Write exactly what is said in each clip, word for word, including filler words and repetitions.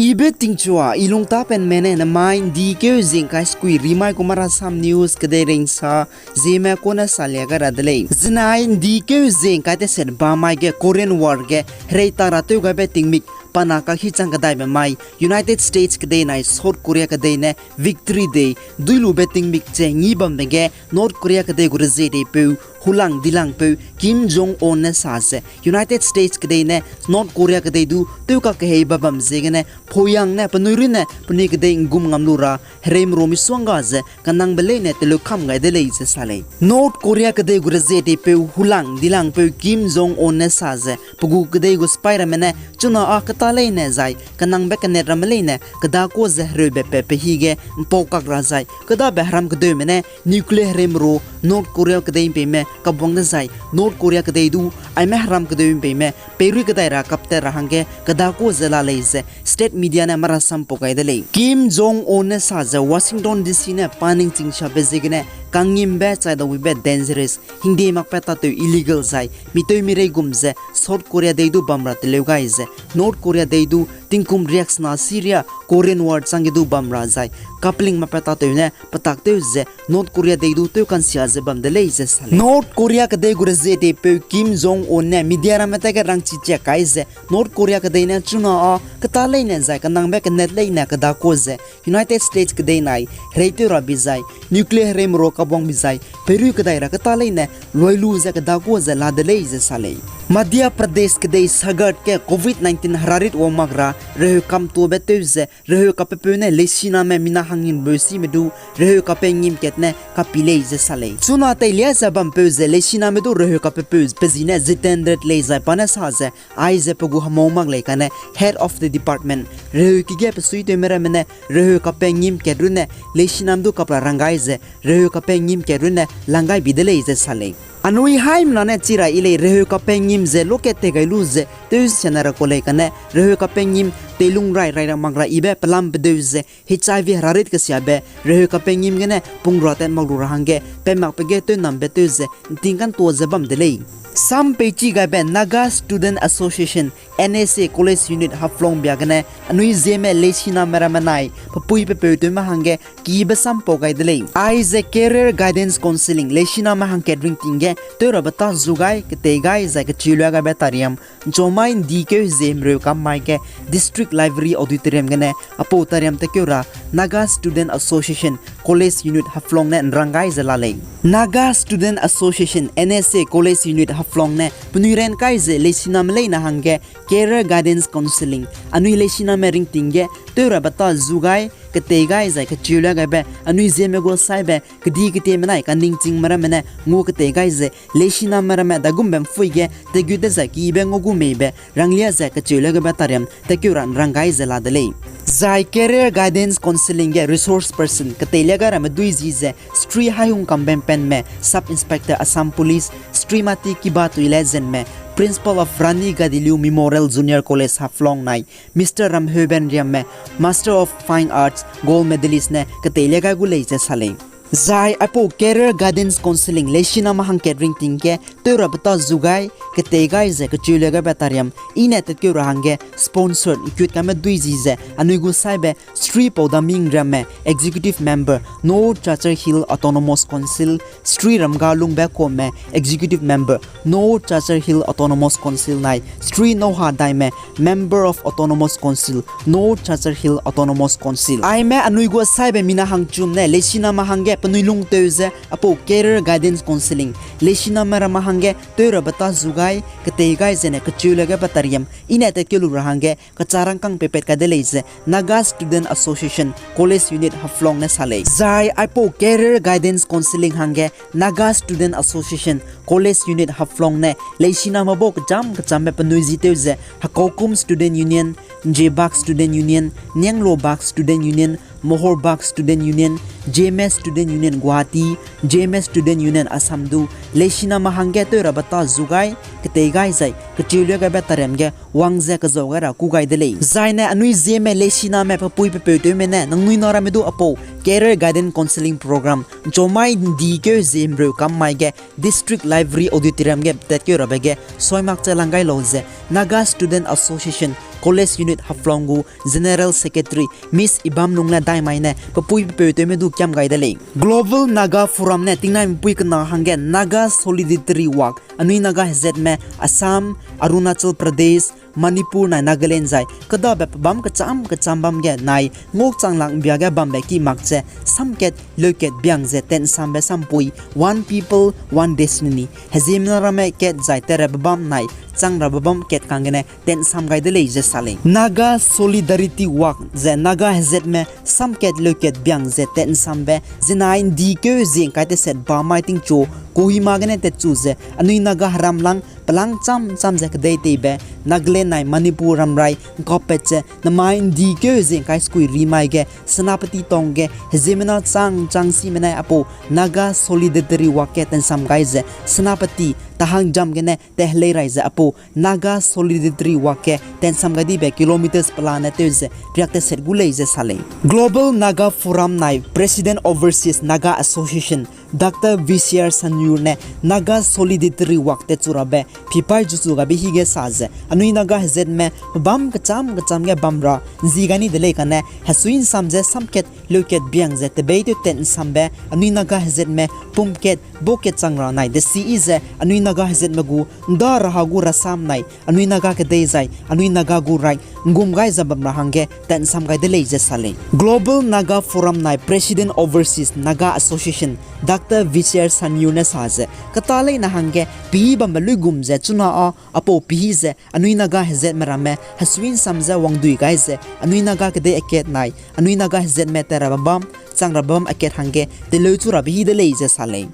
Ibe tingchua, i lungtapenme ne nemai ’ndi keu zingkai sekui rimai gu Marasam News kedei ringsa, Zeme kone salia gai ra de lei. Zinai ’ndi keu zingkai teset bamai ge Korean War ge herei ta ra tew gaibe tingmik pana kakhi chang kedaibe mai, United States kedei nai South Korea kedei ne Victory Day duilube tingmik che ngi bambe ge North Korea kedei gu rezie deipeu, hulang dilangpeu Kim Jong Un ne sa ze, United States kedei ne North Korea kedei du tew kakehei ba bam ziegene Pyongyang ne penui runne penui kedei ’nggum ngam lu ra hereime ro misuang ga ze kenangbe leine teleu kam gai de lei ze sa lei. North Korea kedei gu rezie deipeu, hulang dilangpeu Kim Jong Un ne sa ze, pe gu kedei gu sipai ramme ne chuna â keta leine zai kenangbe kenet ramme leine kedakua ze hereube pe pehi ge ’mpau kak ra zai, kêdabe heram kedeume ne nuclear hereime ro North Korea kedei ’mpeime kabuang dezai, North Korea kedei du aime heram kedeu ’mpeime peirui kedai ra kaptat ra hangge kedakua ze la lei ze state media ne marasam pau gai de lei. Kim Jong Un ne sa ze Washington D C ne pa ningching siabe ziegene kangngimbe chai dawibe dangerous, hingde makpat tâtew illegal zai mitew mireigum ze South Korea dei du bam ra teleu gai ze, North Korea dei du tingkum riaksena Syria Korean War changge du bam ra zai, coupling makpat tâtew ne petak tew ze North Korea dei du tew kansia ze bam de lei ze sa lei. North Korea kedei gu rezie deipeu Kim Jong Un ne media ramme tage rangchi chiak kai ze, North Korea kedei ne chuna â keta leine zai kenangbe kenet leine kedakua ze United States kedei nai hereitew ra bi zai, nuclear hereime ro kabuang bi zai peirui kedai ra keta leine luai lu ze kedakua ze la de lei ze sa lei. Madhya Pradesh kedei Sagar ge covid nineteen herarit wang mak ra reheu kamtuabe tew ze reheu kapepeu ne leisiname mina hangngimbe sime du reheu kape ngim kat ne kapi lei ze sa lei. Chuna teilia ze bampeu ze leisiname du reheu kapepeu pe zi ne Jitendra lei zai pa ne sa ze, aize pe gu hemau mak lei kane head of the department reheu ki ge pesuitewme ramme ne reheu kape ngim kat runne leisiname du kap ra rang gai ze reheu kape ngim kat runne lang gai bi de lei ze sa lei. Anui haimena ne chi ra i lei reheu kape ngim ze lokat tei gai lu ze tew siane ra kau lei kane reheu kape ngim teilung rai rai ra mak ra ibe pelam pedeu ze H I V herarit kesiabe reheu kape ngim gene pung ra tat mak lu ra hangge pe makbe ge tew nambe tew ze ’nting kantua ze bam de lei. Sam peichi gaibe Naga Student Association, N S A College Unit Haflong bia gene anui Zeme leisiname ramme nai pepui pepeu tewme hangge kibe sam pau gai de lei. Aize Career Guidance Counselling leisiname hangkat ringting ge tew rabe ta zu gai, ketei gai zai kecheu lua gaibe tariam ’nchomai ’ndi keu ze himreu kam mai ge District Library Auditorium gene apau tariam tekeu ra Naga Student Association College Unit Haflong ne ’nrang gai ze la lei. Naga Student Association, N S A College Unit Haflong ne penui ran kai ze leisiname leine hangge Career Guidance Counselling, anui leisiname ringting ge tew rabe ta zu gai, ketei gai zai kecheu lua gaibe anui Zeme gu saibe kedi ketieme nai kaningchingme ramme ne ngua ketei gai ze leisiname ramme daigumbe ’mphui ge tegut dezai kibe ngua gu meibe ranglia ze kecheu lua gaibe tariam tekeu ra ’nrang gai ze la de lei. Zai Career Guidance Counselling ge resource person keteilia gai ramme dui zi ze Shri Haihungkam Benpenme, Sub Inspector Assam Police, Shrimati Kibatuile Zenme, Principal of Rani Gaidinliu Memorial Junior College Haflong nai Mister Ramheuben Riamme, Master of Fine Arts, Gold Medalist ne keteilia gai gu lei ze sa lei. Zai aipau Career Guidance Counselling leisiname hangkat ringting ge tew rabe ta zu gai, ketei gai ze kecheu lua gaibe tariam i ne tatkeu ra hangge sponsored ’nkut kaime dui zi ze anui gu saibe Shri Paudaming Riamme, Executive Member, North Cachar Hill Autonomous Council, Shri Ramgalungbe Kuame, Executive Member, North Cachar Hill Autonomous Council nai Shri Nouha Daime, Member of Autonomous Council, North Cachar Hill Autonomous Council. Aime anui gu saibe mina hangchum ne leisiname hangge penui lungtew ze apau Career Guidance Counselling leisiname ramme hangge tew rabe ta zu gai, ketei gai zene kecheu lua gaibe tariam i ne tatkeu lu ra hangge kecharangkang peipat kai de lei ze Naga Student Association College Unit Haflong ne sa lei. Zai aipau Career Guidance Counselling hangge Naga Student Association College Unit Haflong ne leisiname bau kecham kechambe penui zitew ze Hekaukum Student Union, Njebak Student Union, Nianglobak Student Union, Mohorbak Student Union, J M S Student Union Guwahati, J M S Student Union Assam du leisiname hangge tew rabe ta zu gai, ketei gai zai kecheu lua gaibe tariam ge wang ze kezau gai ra kû gai de lei. Zaine anui Zeme leisiname pepui pepeu tewme ne nangnui na ramme du apau Career Guidance Counselling Program ’nchomai ’ndi keu ze himreu kam mai ge District Library Auditorium ge tatkeu rabe ge soi mak che lang gai lau ze Naga Student Association College Unit Haflong gu General Secretary Miss Ibamlung ne dai mai ne pepui pepeu tewme du kiam gai de lei. Global Naga Forum ne tingnai mipui kena hangge Naga Solidarity Walk, anui Naga hezatme Assam, Arunachal Pradesh, Manipur nai Nagaland zai kêdabe pebâm kechâm kechâm bam ge nai ngau chang lak ’mbia ge bambe ki mak ze samkat leukat biang ze tat ’nsambe sampui One People, One Destiny, heziemmena ramme kat zai tat rabe bam nai chang rabe bam kat kang gene tat ’nsam gai de lei ze sa lei. Naga Solidarity Walk ze Naga hezatme samkat leukat biang ze tat ’nsambe zinai ’ndikeu zie ’ngkai teset ba mai tingchu Kohima gene tatchu ze anui Naga heram lang pelâng cham cham ze kedei teibe Nagaland nai Manipur ramrai ’ngkappat ze namai ’ndikeu zie ’ngkai sekui ri mai ge Senapati Town ge heziemmena chang chang sime nai aipau Naga Solidarity Walk ge tat ’nsam gai ze Senapati tahang jam gene tat helei rai ze aipau Naga Solidarity Walk ge tat ’nsam gai dibe kilometers pelane tew ze riak teset gu lei ze sa lei. Global Naga Forum nai President Overseas Naga Association Doctor V C R Sanyur ne Naga Solidarity Walk tatchu rabe pipai zuchu gabe hige sa ze anui Naga hezatme pebâm kechâm kechâm ge bam ra ’nzi gai ni de lei kane hesui ’nsam ze samkat leukat biang ze tebeitew tat ’nsambe anui Naga hezatme pumkat bokat chang ra nai desiyi ze anui Naga hezatme gu ’nda raha gu rasam nai anui Naga kedei zai anui Naga gu right ’nggum gai ze bam ra hangge tat ’nsam gai de lei ze sa lei. Global Naga Forum nai President Overseas Naga Association Doctor V C R Sanyur ne sa ze keta leine hangge pehî bambe luigum ze chuna â aipau pehî ze anui Naga hezatme ramme hesui ’nsam ze wangdui gai ze anui Naga kedei akat nai anui Naga hezatme tat rabe bam chang rabe bam akat hangge teleu chu rabe hî de lei ze sa lei.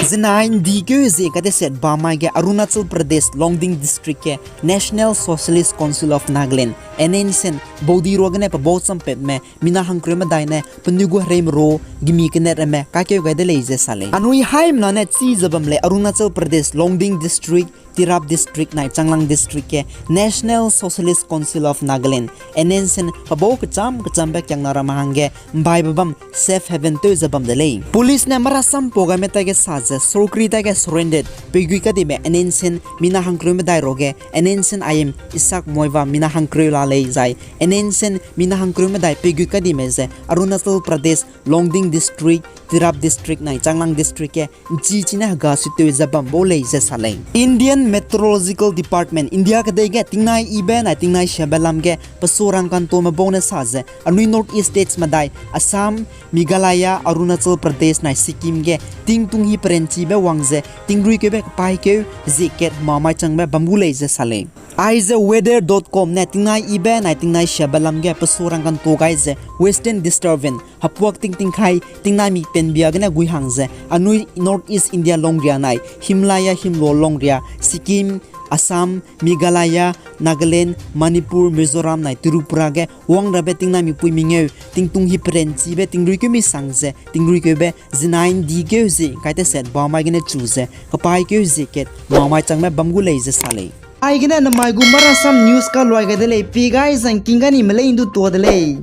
Zinai ’ndikeu zie ’ngkai teset ba mai ge Arunachal Pradesh Longding District ge National Socialist Council of Nagaland, N S C N, baudi ruagene pebau champatme mina hangkereu medai ne penui gu hereime ru gimi kenet ramme kakeu gai de lei ze sa lei. Anui haimena ne chi ze bam lei Arunachal Pradesh Longding District, Tirap District nai Changlang District ge National Social Council of Nagaland, N S C N, pebau kechâm kechâmbe kiangna ramme hangge ’mbaibe bam safe haven tew ze bam de lei. Police ne marasam pau gaime taige sa ze sorkari taige surrender peigui kadime N S C N mina hangkereu medai ruage N S C N I M Isak Muivah mina hangkereu la lei zai N S C N mina hangkereu medai peigui kadime ze Arunachal Pradesh Longding District, Tirap District nai Changlang District ge ’nchi chine hega suitew ze bam bau lei ze sa lei. Indian Meteorological Department, India kedei ge tingnai yibe nai tingnai siabe lam ge pesu rangkantome bau ne sa ze anui North East States medai Assam, Meghalaya, Arunachal Pradesh nai Sikkim ge tingtung hi perenchibe wang ze tingruikeube kepaîkeu zie kat hema mai changbe bam gu lei ze sa lei. Aize weather dot com ne tingnai yibe nai tingnai siabe lam ge pesu rangkanto gai ze western disturbance hepuak tingting kai tingnai mi penbia gene gui hang ze anui North East India longria nai Himalaya himlo longria, Sikkim, Assam, Meghalaya, Nagaland, Manipur, Mizoram nai Tripura ge wang rabe tingnai mipui mengeu tingtung hi perenchibe tingruikeu mi sang ze tingruikeube zinai ’ndikeu zie ’ngkai teset ba mai gene chu ze kepaîkeu zie kat hema mai changbe bam gu lei ze sa lei. Aigene namai gu marasam news kaluai gai de lei, pi gai zangking ga ni melei ’ndu tuâ de lei.